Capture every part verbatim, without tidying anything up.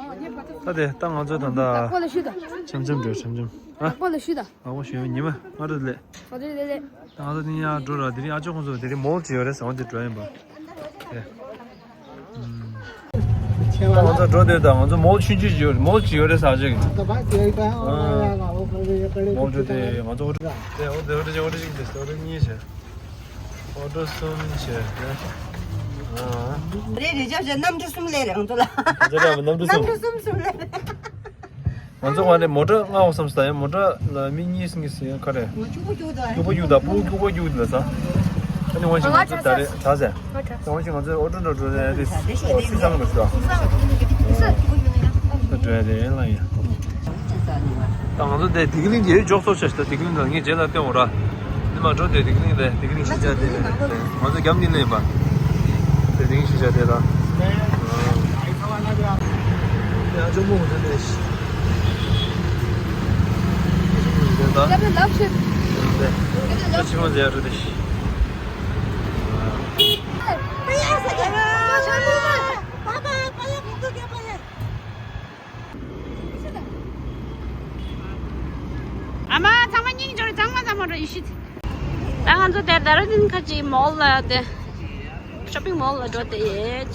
ད་དེ་ད་ང་ཚོ་ད་ལྟ་ཁོ་ལ་ཞུ་ད། འཆམ་འཆམ་འགྲོ། འཆམ་འཆམ། ཨ། ཁོ་ལ་ཞུ་ད། ཨ་ཁོ་ཞུ་ཉི་མ་ང་རེད་ལེ། ཨ་རེད་ལེ་ལེ། ད་ང་ཚོ་ནི་ཡར་འགྲོ་ར། དེ་རིང་ཨ་ཅོ་ཁོང་ཚོ་དེ་རིང་མོལ་ཅིག་ཡོད་རེད་ཟེར་བ་འདི་འགྲོ་ཡིན་པ། དེ། ད་ང་ཚོ་འགྲོ་དེ་ད་ང་ཚོ་མོལ་ཆུང་ཆུང་ཅིག་ཡོད། མོལ་ཅིག་ཡོད་རེད་ཟེར་ཅིག་མོལ་འགྲོ་དེ་ང་ཚོ་ཨོ་ཊོ་དེ་ཨོ་ཊོ་ཅིག་ཨོ་ཊོ་ཅིག་དེ་ཨོ་ཊོ་གཉིས་བྱས། ཨོ་ཊོ་གསུམ་བྱས་ཏེ། ཨ། རེད་རེད། ཅག་ཅག་གནམ་གྲུ་གསུམ་སླེབས་རེད་ང་ཚོ་ལ། ང་ཚོ་ལ་གནམ་གྲུ་གསུམ། གནམ་གྲུ་གསུམ་སླེབས་རེད། ང་ཚོ་ང་རེ་མོ་ཊ་ལྔ་འོང་བསམ་སྟེ་ཡང་མོ་ཊ་ལ་མི་གཉིས་གཉིས་སུ་ཡང་ག་རེ། སྐྱུག་པོ་སྐྱུག་དང་། སྐྱུག་པོ་སྐྱུག་དང་། སྤུ་གུ་སྐྱུག་པོ་སྐྱུག་ལ་ས། ཨ་ནི་འོང་ཞིག་ང་ཚོ་ད་རེ་དྲག་ཟེར། འོང་ཞིག་ང་ཚོ་ཨོ་ཊོ་འགྲོ་འགྲོ་རེད་དེ། ཨོ་སི་སང་ལ་ཞུ། ད་འགྲོ་ཡ་དེ་ལ་ཡ། ད་ང་ཚོ་དེ་བདེ་སྐྱིད་གླིང་དེ་འཇོག་ཚོ་ཆ་ཞིག་ད་བདེ་སྐྱིད་གླིང་དང་ངས་རྗེས་ལ་བསྟན་འོ་ར། ནི་མ་འགྲོ་དེ་བདེ་སྐྱིད་གླིང་དེ་བདེ་སྐྱིད་གླིང་ཕྱི་རྒྱལ་དེ་ང་ཚོ་རྒྱབ་ནི་ལེན་པ། དེ་བདེ་སྐྱིད་ཕྱི་རྒྱལ་དེ་ད། ཡང་ཅུང་མོ་ངོ་ཚ་དེ་ཤི། ད་ལབ་ཤི། ད་ཕྱི་མ་ཟེར་ཡ་རུ་དེ་ཤི། ཨ་མ་ཚང་མ་སྙིང་རྗེ་རེད། ཚང་མ་ཚང་མ་འགྲོ་ཡི་ཤི། ད་ང་ཚོ་དེ་ད་ར་དིན་ཁ་ཅིག་མོལ་ལ་དེ་ཤོ་པིང་མོལ་ལ་འགྲོ་དེ་ཡེ།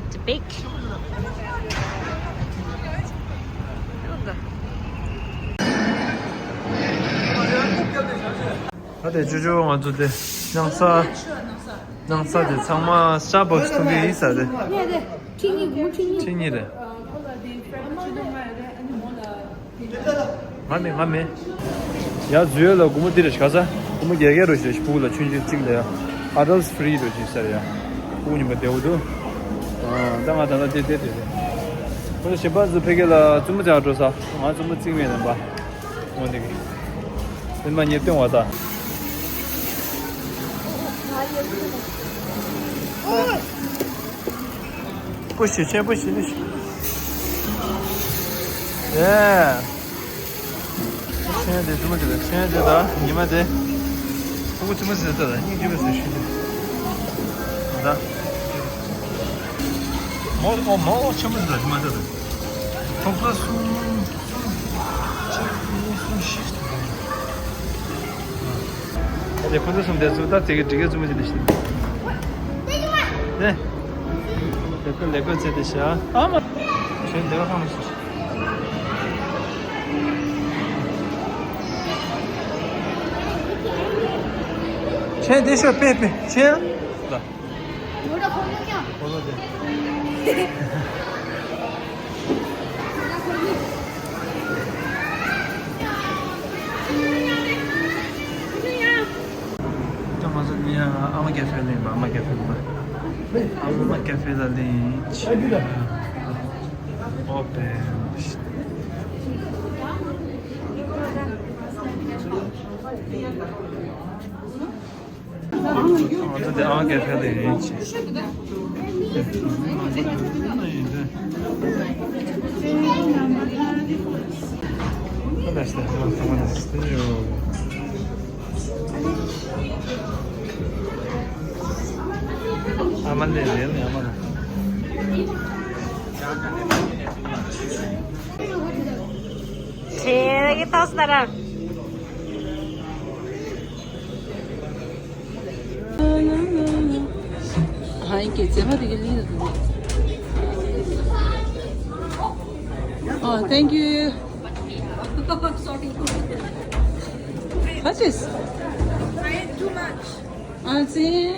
It's big. ད་དེ་ཅོ་ཅོ་ང་ཚོ་དེ་སྣང་ས། སྣང་ས་དེ་ཚང་མ་Starbucks འཐུང་གི་ཡིན་ས་རེད། ཁྲི་གཉིས་སྒོར་མོ་ཁྲི་གཉིས། ཁྲི་གཉིས་རེད། ང་མེད་ང་མེད། ཡ་འཛུལ་ཡ་ལ་སྒོར་མོ་འདི་རེད་ཤག་ས། སྒོར་མོ་བརྒྱད་བརྒྱ་རུ་ཞིག་རེད་ཤག་སྤུ་གུ་ལ་ཆུང་ཆུང་གཅིག་ལ་ཡ། Adults free རུ་ཞིག་ས་རེད་ཡ། སྤུ་གུ་ཉིན་པ་བདེ་བོ་འདུག་ཨ་ད་ང་ད་ལྟ་དེ་དེ་དེ་རེད། ཁོ་ཚོ་གཞན་པ་ཚོ་ཕ་གི་ལ་བཙུན་མོ་བྱ་འགྲོ་ས། ང་བཙུན་མོ་བརྩིས་མེད་ནམ་པ། འོ་འདི་གི། སེམས་པ་ཉེར་བདུན་བ་ད། པུ་ཤི་ཆེན་པུ་ཤི་ནི་ཤི། ཡེ། ཆེན་དེ་ཙུ་མ་དེ་ལ་ཆེན་དེ་ད་ཉི་མ་དེ། ཕྲུ་གུ་ཙུ་མ་ཟེར་ད་ལ་སྙིང་རྗེ་བས་ཟེར་ཤི་ནི། ད། མོ་ཨོ་མོ་ཨོ་ཆེན་པོ་ཟེར་ད་ཉི་མ་དེ་ད། ཐོག་ས་གསུམ། གཅིག་གཉིས་གསུམ་བཞི། ཨ་དེ་ཁོ་ཚོ་གསུམ་དེ་ཚོ་ད་དེ་གི་འགྲིག་གི་བཙུན་མོ་ཅིག་འདི་ཤི། ནེ། ལེགས་པོ་ལེགས་པོ་ཚེ་དེ་ཤ། ཨ་མ། གཞན་དེ་བ་ཁང་ལ་ཤི། ཆེན་དེ་ཤོད་པེ་པེ་ཆེན། ལ། ཁོ་ལོ་དེ། ད་ང་ཚོ་ནི་ཡང་ཨ་མ་ཀེ་ཧྥེ་ལ་ཡིན་པ། ཨ་མ་ཀེ་ཧྥེ་ལ་ཡིན་པ། ཨ་མ་ཀེ་ཧྥེ་ལ་ལེན་ཆི། ཨོ་པེན། ང་ཚོ་དེ་ཨང་ཀེ་ཧྥེ་ལ་ཡིན་ཅི། ཨ་མ་ལེ་ལེ་ཨ་མ་ལ། ཁྱེད་ཀྱི་ཏོག་ཙམ་ར། ཧ་ཡིན་གྱི་རྫས་མ་དེ་གི་ལི་ལ་འདུག Oh, thank you. What is? I ate too much. ཨ་ཙི།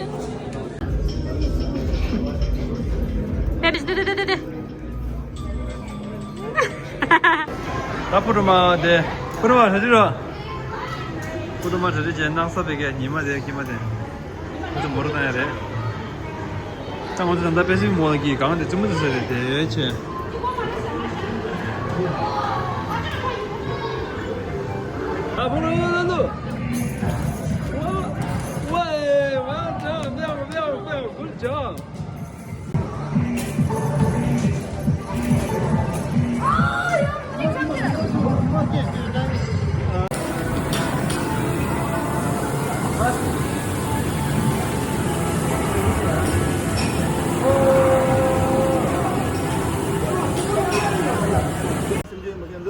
ད་པུ་རུ་མ་དེ། པུ་རུ་མ་རེ་རེ་རོ། པུ་རུ་མ་རེ་རེ་བྱས་སྣང་ས་བེ་གས་ཉི་མ་དེ་ཀྱི་མ་དེ། ཁོ་ཚོ་མོ་རུ་བཏང་ཡ་རེད། ད་ང་ཚོ་ད་ལྟ་པེ་སིག་མོ་ལ་གི་གང་དེ་བཙུན་མོ་དེ་ཟེར་རེད་དེ་ཆེ། ཨ་ཕོ་རོ་ཡོད་ལ་ལོ། ཝའེ་ཝའེ་ཇོབ། Good job.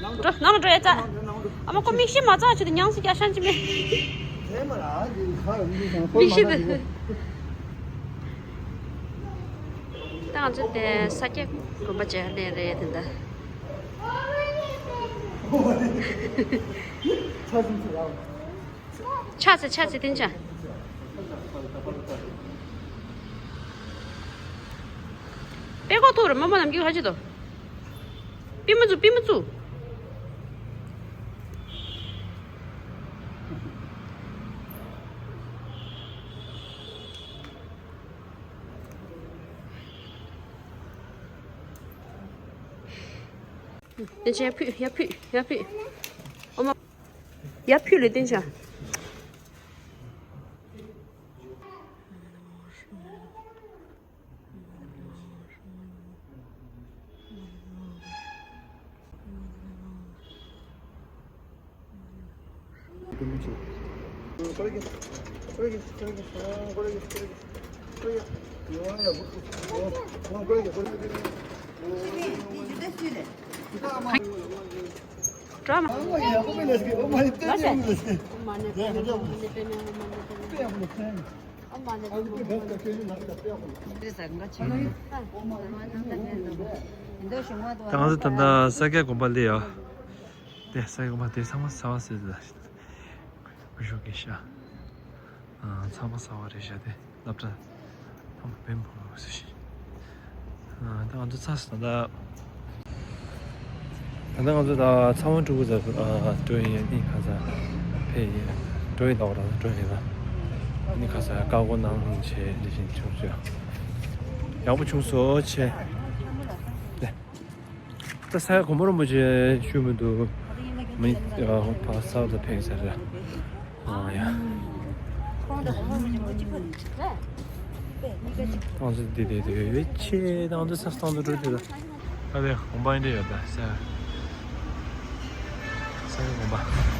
འགྲོ། ནང་ལ་འགྲོ་ཡ་ཙ། ཨ་མ་ཁོ་མིག་ཤེལ་མ་ཙག་ཆུ་དེ་ཉང་སི་རྒྱ་ཤང་ཅི་མེད། མིག་ཤེལ་དེ། ད་ང་ཚོ་དེ་ས་སྐྱ་དགོན་པ་མཇལ་ནས་རེད་དེ་འདྲ། ཆ་ཚེ་ཆ་ཚེ་དེ་ཆ། པེ་ཀོ་ཐུར་མ་མ་ནམ་རྒྱུན་ཧ་ཅི་དོ། པི་མ་ཙུ། པི་མ་ཙུ། དེ་ཆ་ཕུད། ཡ་ཕུད། ཡ་ཕུད། ཨོ་མ། ཡ་ཕུད་ལས་དེ་ཆ། ད་ང་ཚོ་ད་ལྟ་ས་སྐྱ་དགོན་པ་སླེབས་ཡོད། དེ་ས་སྐྱ་དགོན་པ་དེ་ཚང་མ་གསར་པ་ཟེར་ལ། བུ་ཤོག་གི་ཤ། ཨ། ཚང་མ་གསར་པ་རེད་ཤག་དེ་སློབ་གྲྭ་ཚང་མ་བེམ་པོ་ཟེར་ཤག་ཨ། ད་ང་ཚོ་ཚར་སོང་ད། ད་ལྟ་ང་ཚོ་ད་ཚང་མ་ཕྲུ་གུ་ཚོ། ཨ། འགྲོ་ཡིན། ཡ་ནི་ཁ་ཚ་ཕེ་ཡིན། འགྲོ་ཡིན་ད་བར་ད་འགྲོ་ཡིན་ད། ཡ་ནི་ཁ་ཚ་བཀའ་བསྒོ་གནང་བྱས་འདི་བཞིན་བྱུང་སོང་། ཡག་པོ་བྱུང་སོང་བྱས། ད་ས་ཡ་གོང་མ་རིན་པོ་ཆེ་ཞུ་མི་འདུག་མི། ཨ། ཕ་ས་ད་ཕེ་ས་ར། ཨ་ཡ། ཁོང་ཚོ་འདི་དེ་དེ་ཆེ་དང་དུ་ས་སྟོང་དུ་འགྲོ་དུས་ལ། ཨ་ལེ་དགོན་པ་འདི་ཡོད་ད་ས། ས་ཡ་དགོན་པ།